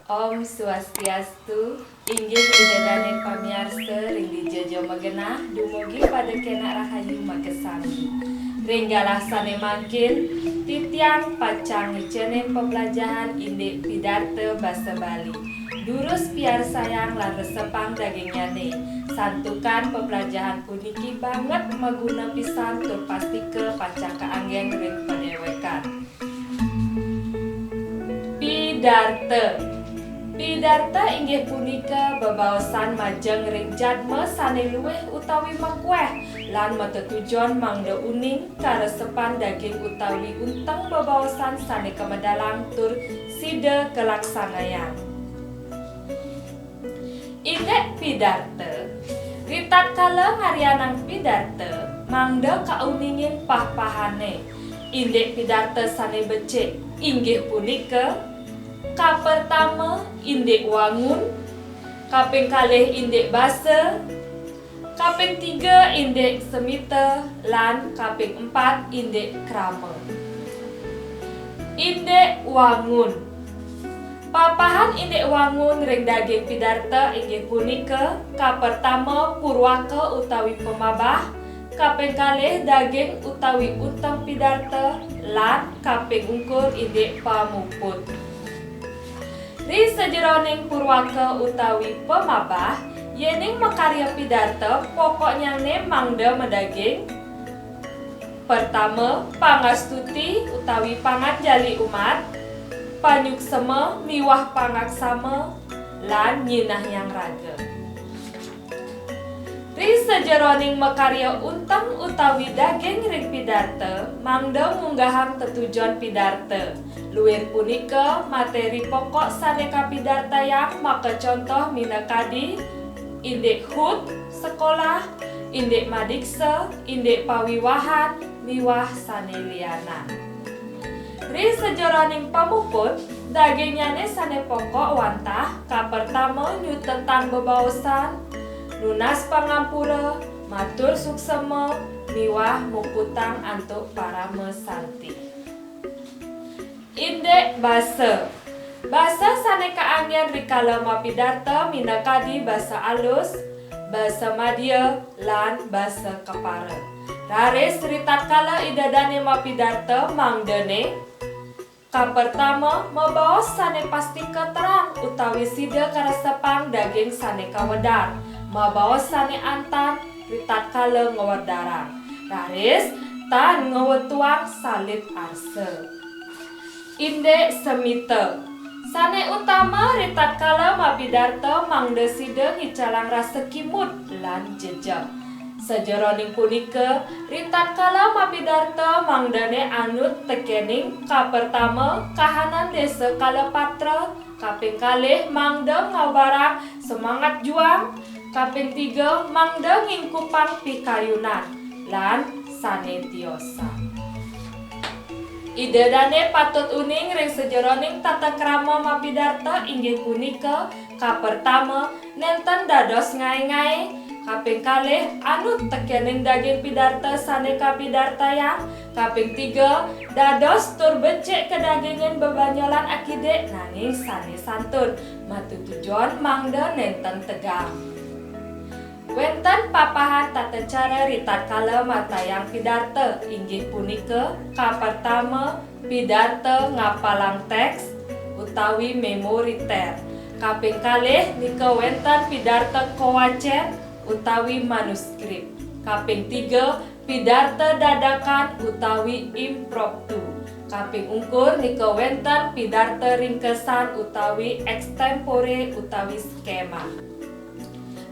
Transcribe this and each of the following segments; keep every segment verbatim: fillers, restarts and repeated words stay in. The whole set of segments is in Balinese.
Om Swastiastu, inggih Ida dane pamiarsa ring dija ja magenah, dumugi pada kenak rahayu makasami. Ring galah sane mangkin, titiang pacang ngicenin peplajahan indik pidarta basa Bali. Durus piarsayang lan resepang dagingnyane, santukan peplajahan puniki banget maguna pisan tur pastika pacang kaanggen ring padewekan. Pidarta. Pidarta inggih punika bebaosan majeng ring jadma sane luih utawi makueh lan matetujon mangda uning karesepan daging utawi unteng bebaosan sane kamedalang tur sida kalaksanayang. Indik pidarta. Ritatkala ngaryanang pidarta, mangda kauningin pah-pahane. Indik pidarta sane becik inggih punika, kapertama, indik wangun, kaping kalih, indik basa, kaping tiga, indik semita, lan kaping empat, indik krama. Indik wangun. Papahan indik wangun ring daging pidarta inggih punika, kapertama, purwaka utawi pamabah, kaping kalih, daging utawi unteng pidarta, lan kaping ungkur, indik pamuput. Ri sajeroning purwaka utawi pamabah, yening makarya pidarta, pokoknyane mangda madaging, pertama, pangastuti utawi panganjali umat, panyuksema miwah pangaksama, lan nyinahyang raga. Ri sajeroning makarya unteng utawi daging ring pidarta, mangda munggahang tetujon pidarta. Luir punika, materi pokok sane kapidartayang makacontoh minakadi indik hut sekolah, indik madiksa, indik pawiwahan, miwah sane lianan. Ri sajeroning pamuput, dagingnyane sane pokok wantah, kapertama, nyutetang bebaosan, nunas pangampura, matur suksema, miwah muputang antuk parama santi. Indik basa. Basa sane kaanggen rikala mapidarta minakadi basa alus, basa madya, lan basa kepara. Raris ritatkala Ida dane mapidarta mangdane, kapertama, mabaos sane pastika terang utawi sida karesepang daging sane kawedar, mabaos sane antan ritatkala ngwedarang. Raris tan ngwetuang salib arsa. Indik semita. Sane utama ritatkala mapidarta mangda sida ngicalang rasa kimud lan jejeg. Sajeroning punika, ritatkala mapidarta mangdane anut tekening kapertama kahanan desa kalapatra, kaping kalih mangda ngabarang semangat juang, kaping tiga mangda ngingkupang pikayunan, lan sane tiosan. Ida dane patut uning ring sajeroning tata krama mapidarta inggih punika, kapertama, nenten dados ngae-ngae, kaping kalih, anut tekening daging pidarta sane kapidartayang, kaping tiga, dados tur becik kadagingin bebanyolan akidik nanging sane santun, matetujon mangda nenten tegang. Wenten papahan tata cara ritatkala martayang pidarta, inggih punika, kapertama, pidarta ngapalang teks utawi memoriter. Kaping kalih nika wenten pidarta kawacen utawi manuskrip. Kaping tiga, pidarta dadakan utawi impromptu. Kaping ungkur nika wenten pidarta ringkesan utawi extempore utawi skema.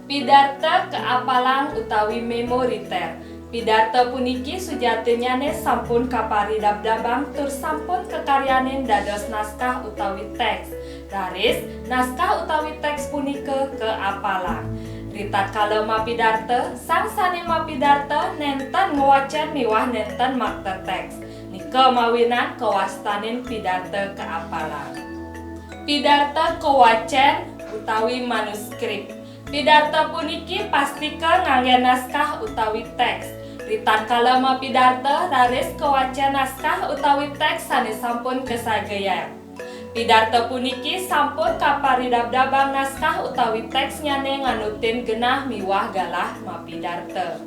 Pidarta kaapalang utawi memoriter. Pidarta puniki sujatinyane sampun kaparidabdabang tur sampun kakaryanin dados naskah utawi teks. Raris, naskah utawi teks punika kaapalang. Ritatkala mapidarta, sang sane mapidarta nenten ngwacen miwah nenten makta teks. Nika mawinan kawastanin pidarta kaapalang. Pidarta kawacen utawi manuskrip. Pidarta puniki pastika nganggen naskah utawi teks. Ritatkala mapidarta, raris kawacen naskah utawi teks sane sampun kasagayang. Pidarta puniki sampun kaparidabdabang naskah utawi teksnyane nganutin genah miwah galah mapidarta.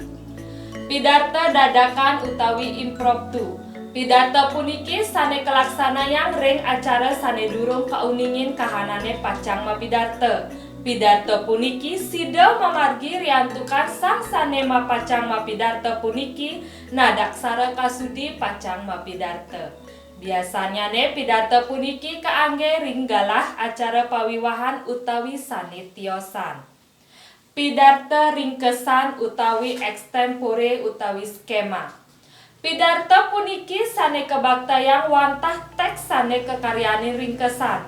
Pidarta dadakan utawi impromptu. Pidarta puniki sane kalaksanayang ring acara sane durung kauningin kahanane pacang mapidarta. Pidarta puniki sida mamargi riantukan sang sane mapacang mapidarta puniki nadaksara kasudi pacang mapidarta. Biasanyane pidarta puniki kaangge ring galah acara pawiwahan utawi sane tiosan. Pidarta ringkesan utawi ekstempore utawi skema. Pidarta puniki sane kabaktayang wantah teks sane kakaryanin ringkesan.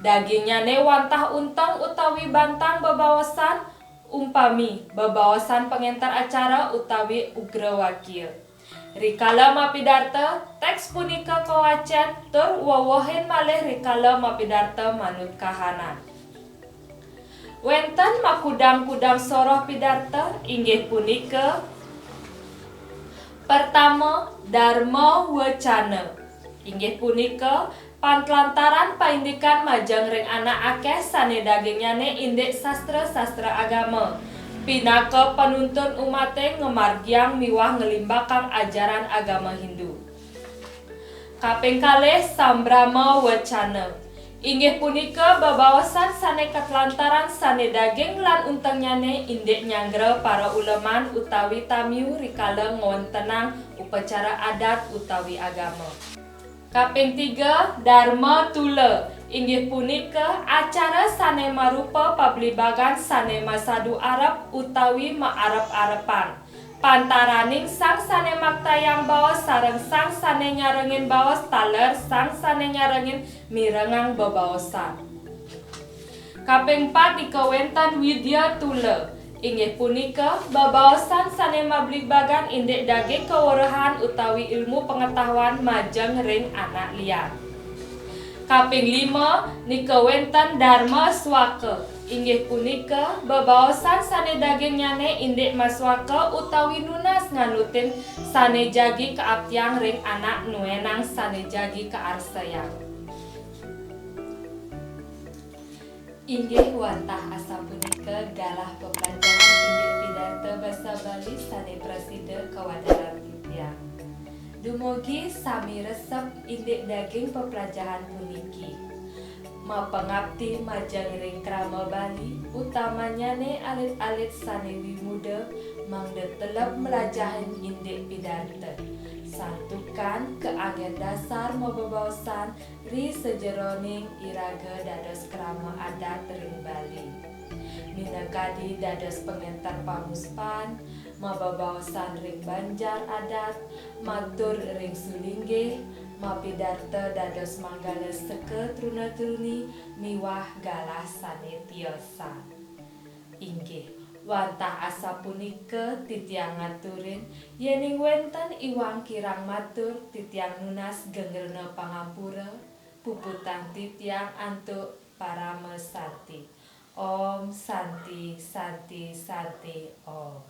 Dagingnyane wantah unteng utawi bantang bebaosan, umpami bebaosan pangenter acara utawi ugrawakia. Rikala mapidarta, teks punika kawacen tur wewehin malih rikala mapidarta manut kahanan. Wenten makudang-kudang soroh pidarta, inggih punika, pertama, Dharma Wacana. Inggih punika, pantlantaran paindikan majeng ring anak akeh sane dagingnyane indik sastra-sastra agama, pinaka panuntun umate ngamargiang miwah nglimbakang ajaran agama Hindu. Kaping kalih, Sambrama Wacana. Inggih punika bebaosan sane katlantaran sane daging lan untengnyane indik nyanggra para uleman utawi tamiu rikala ngwentenang upacara adat utawi agama. Kaping tiga, Dharma Tula, inggih punika acara sane marupa pablibagan sane masadu arep utawi maarep-arepan. Pantaraning sang sane maktayang baos sareng sang sane nyarengin baos taler sang sane nyarengin mirengang bebaosan. Kaping pat nika wenten Widya Tula, inggih punika bebaosan sane mablibagan indik daging kaweruhan utawi ilmu pengetahuan majeng ring anak lian. Kaping lima nika wenten Dharma Swaka, inggih punika bebaosan sane dagingnyane indik maswaka utawi nunas nganutin sane jagi kaaptiang ring anak nuenang sane jagi kaarsayang. Inggih wantah asapunika galah peplajahan indik pidarta basa Bali sane prasida kawadaran titiang. Dumugi sami resep indik daging peplajahan puniki. Mapangapti majeng ring krama Bali, utamanyane alit-alit sane wimuda, mangda teleb mlajahin indik pidarta. Santukan kaanggen dasar mabebaosan ri sajeroning iraga dados krama adat ring Bali. Minakadi dados pangenter panguspan, mabebaosan ring banjar adat, matur ring sulinggih, mapidarta dados manggala seka truna-truni miwah galah sane tiosan. Inggih, wantah asapunika titiang ngaturin, yening wenten iwang kirang matur, titiang nunas geng rena pangampura, puputang titiang antuk parama santi. Om Santi, Santi, Santi, Om.